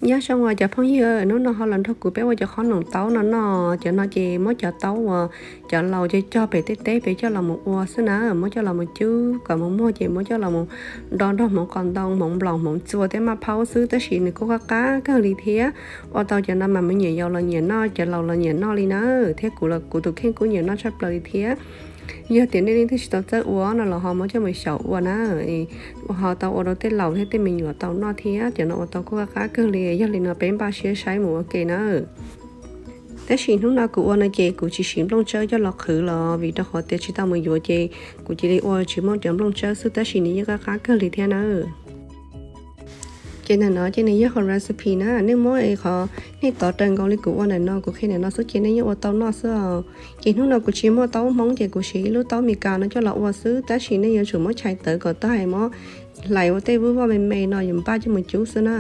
Nyob zoo os cov phooj ywg, hnub no ho los nrog kuv peb ua cov qhob noom taub no noj. Cov no ces muab cov taub uas cov laus cog cog pem tej teb pem coj los mus ua xwb na, muab coj los mus cub kom mus muag ces muab coj los mus do nrog hmoov qos ntoo, hmoov nplaum, hmoov txua thiab maj phaub xwb, tab sis nws kuj qab qab kawg li thiab. Ua tau cov no mas me nyuam yaus los nyiam noj, cov laus los nyiam noj li na, thiab kuv los kuv tus kheej kuj nyiam noj tshaj plaws li thiab. Yog tias nej leej twg tsis tau txawj ua no los ho muab coj mus xyaum ua na, ho tau ua rau tej laus thiab tej me nyuam tau noj thiab. Cov no ua tau kuj qab qab kawg li, yog li no peb npaj siab saib mus ua ke na. Tab sis hnub no kuv ua no ces kuv tsis siv nplooj tsawb coj los qhwv los vim rau qhov tias tsis tau mus yuav ces kuv cia li ua tsis muaj cov nplooj tsawb xwb, tab sis nws yeej qab qab kawg li thiab na. Ces ntawm no ces nws yog hauv recipe na, nej muab qhov nej tov raws nkaus li kuv ua ntawm no, kuv qhia ntawm no xwb ces nej yeej ua tau noj xwb os. Ces hnub no kuv tsis muaj taub hmoob ces kuv siv ib lub taub Mes Kas no coj los ua xwb, tab sis nej yuav tsum muab chais tawv kom tag, muab hlais ua tej vwj voj me me no yuav npaj coj mus cub xwb na.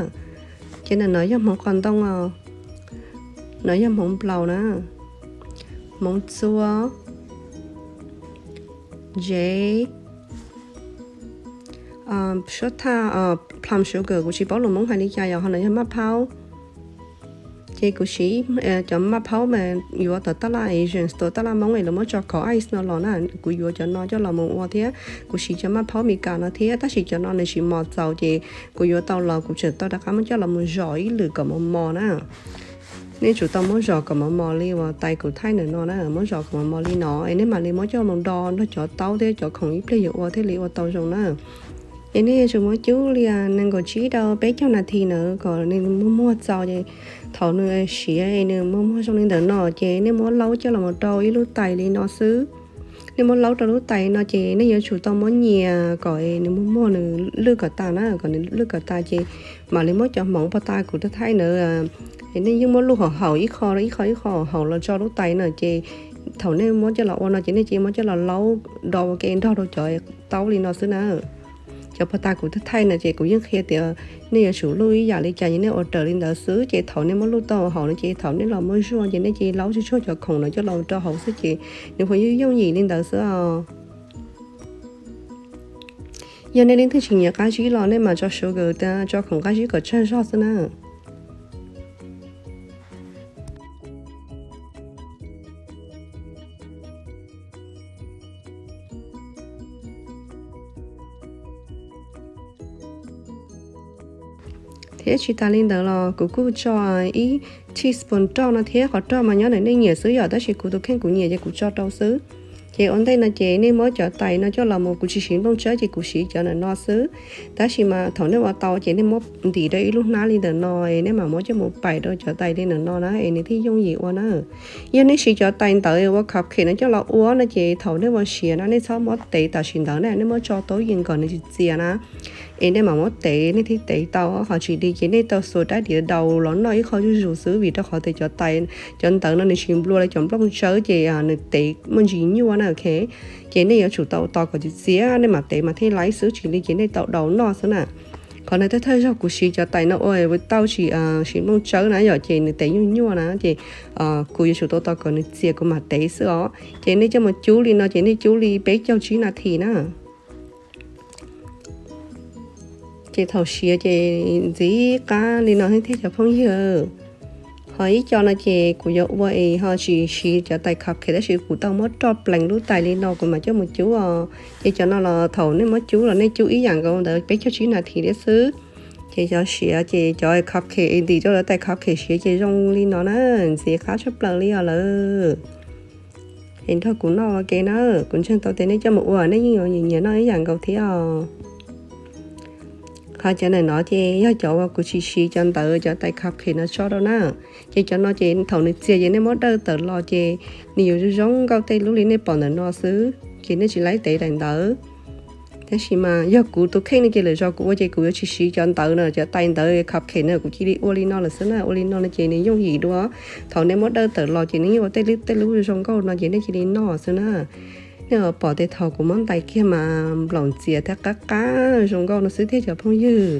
Ces ntawm no yog hmoov qos ntoo os, no yog hmoov nplaum na, hmoov txua, ntsev, suab thaj, plum sugar, kuv tsis paub lus Hmoob hais li cas, yog ho no yog maj phaub. Ces kuv siv cov maj phaub mas yuav tom taj laj Asian store, taj laj Hmoob es lawv muab tso kauv ice no los na, kuv yuav cov no coj los mus ua thiab. Kuv siv cov maj phaub Mes Kas no thiab, tab sis cov no nws tsis mos txaus ces kuv yuav tau los kuv tseem tau rov qab muab coj los mus zom ib lwm kom mos mos na. Nej tsum tau muab zom kom mos mos li uas tais kuv thaij ntawm no na, muab zom kom mos mos li no es nej mam li muab coj mus do nrog cov taub thiab cov khoom ib pliag yuav ua thiaj li ua tau zoo na. Ces nej yuav tsum muab cub li nees nkaum tsib rau peb caug nas this na kom nws muag muag txaus ces thaum nws siav nws muag muag zoo li ntawm no ces nej muab laub coj los mus rau ib lub tais li no xwb. Nej muab laub rau lub tais no ces nej yuav tsum tau muab nyias kom nws muag muag nws lwj kom tas na, kom nws lwj kom tas ces mam li muab cov hmoov pov tas kuv thaij ntawd, nej yeej muab luj hauv hauv ib qho ib qho ib qho hauv los tso lub tais na ces thaum nej muab coj los ua no ces nej cia li muab coj los laub do ua ke nrog rau cov taub li no xwb na. Cov pov tas kuv thaij no ces kuv yeej qhia tias nej yuav tsum luj ib yam li cas ces nej ua raws li ntawd xwb ces thaum nej muab luj tau hauv no ces thaum nej los muab zuaj ces nej cia li laub tsuag tsuag cov khoom no coj los rau hauv xwb ces nws puas yooj yooj yim li ntawd xwb os. Yog nej leej twg tsis nyiam qab zib los nej mam tso sugar, tso khoom qab zib kom tsawg zog xwb na. Thiab tsis tas li ntawd los kuv kuj tso ib teaspoon roj no thiab, qhov roj mas nyob ntawm nej nyiam xwb yom, tab sis kuv tus kheej kuv nyiam ces kuv tso rau xwb. Ces ua ntej no ces nej muab cov tais no coj los mus, kuv tsis siv nplooj tsawb ces kuv siv cov ntawm no xwb. Tab sis mas thaum nej ua tau ces nej muab ntim rau ib lub hnab li ntawm no, nej mam muab coj mus pais rau cov tais li ntawm no na es nws thiaj yooj yim ua na. Yog nej siv cov tais ntawd ua cupcake no coj los ua no ces thaum nej ua siav no nej txhob muab tev tam sim ntawd na, nej muab tso tau yees kom nws txias txias na, es nej mam muab tev nej thiaj tev tau. Ho tsis li ces nej tau xuas rab diav daus los noj ib qho zuj zus xwb, vim rau qhov tias cov tais, cov ntawd no nws tsis nplua li cov nplooj tsawb ces nws tev muaj ntsis nyuaj na. Ces nej yuav tsum tau tos kom txias txias nej mam tev mas thiaj laib xwb, tsis li ces nej tau daus noj xwb na. Qhov no thawj thawj zaug kuv siv cov tais no ua tau tsis siv nplooj tsawb na yom, ces nws tev nyuaj nyuaj na, ces kuv yuav tsum tau tos kom nws txias kuv mam tev xwb os. Ces nej coj mus cub li no ces nej cub li peb caug tsib nas this na. Ces thaum siav ces ntxiv qab li no thiab cov phooj ywg. Ho ib co no ces kuv yuav ua es ho tsis siv cov tais cupcake tab sis kuv tau muab roj pleev lub tais li no kuv mam coj mus cub os. Ces cov no los thaum nej muab cub los nej cub ib yam nkaus ntawd peb caug tsib nas this thiab xwb. Ces cov siav ces cov cupcake es ntim rau lawv tais cupcake siav ces zoo li no na, ntxiv qab tshaj plaws li os lawm. Es nrog kuv noj ua ke na, kuv ntseeg tau tias nej coj mus ua nej yeej yuav nyiam noj ib yam nkaus thiab os. Qhov cov ntawm no ces yog cov uas kuv tsis siv cov ntawd cov tais cupcake no tso rau na. Ces cov no ces thaum nws txias ces nej muab dawj tawm los ces nws yuav zoo zoo nkauj tej lub li nej pom ntawm no xwb, ces nej tsis laib tev daim ntawd. Tab sis mas yog kuv tus kheej no ces lwm zaus kuv ua ces kuv yuav tsis siv cov ntawd na, cov tais ntawd cupcake na, kuv cia li ua li no lawm xwb na. Ua li no no ces nws yooj yim dua. Thaum nej muab dawj tawm los ces nws yeej ua tej lub tej lub zoo nkauj no ces nej cia li noj xwb na. Nej pom tias thaum kuv muab ntais kiag mas nplaum ntxias thiab qab qab zoo nkauj no xwb thiab cov phooj ywg.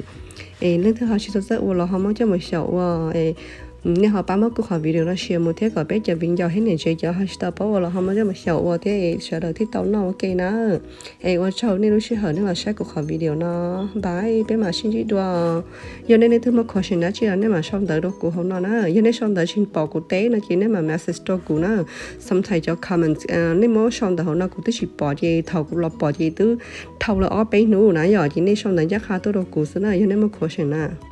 Es leej twg ho tsis tau txawj ua los ho muab coj mus xyaum ua es Nej ho pab muab kuv qhov video no share mus thiab kom peb cov viv ncaus thiab niam tsev cov ho tsis tau paub ua los ho muab coj mus xyaum ua thiab sawv daws thiaj tau noj ua ke na. Es ua tsaug nej lub sij hawm nej los saib kuv qhov video no. Bye, peb mam sib ntsib dua. Yog nej leej twg muaj question dab tsi los nej mam sau ntawv rau kuv hauv no na. Yog nej sau ntawv tsis pom kuv teb no ces nej mam message rau kuv na. Sometimes cov comments, nej muab sau ntawv hauv no kuv twb tsis pom ces thaum kuv los pom ces twb dhau lawm ob peb hnub na yom, ces nej sau ntawv ncaj qha tuaj rau kuv xwb na yog nej muaj question na.